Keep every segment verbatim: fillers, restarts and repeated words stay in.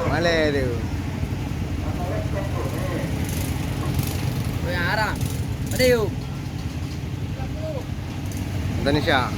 Malèe tu. Weh, arah. Ada yuk. Indonesia.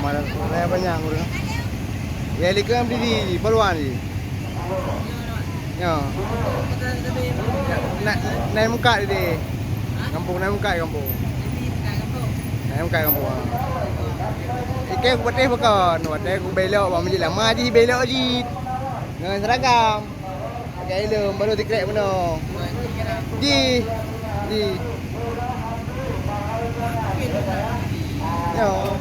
Mana, mana banyak urang. Ya, likang berdiri di Paluan ni. Ya. Na, na muka di. Kampung na muka kampung. Na muka kampung. Ikai ku patéh pakon, patéh ku belok, bak masjid lama jih belok jih. Ngon seragam. Pakai helm, baru sikrek meunoe. Jih. Jih. Nyoe.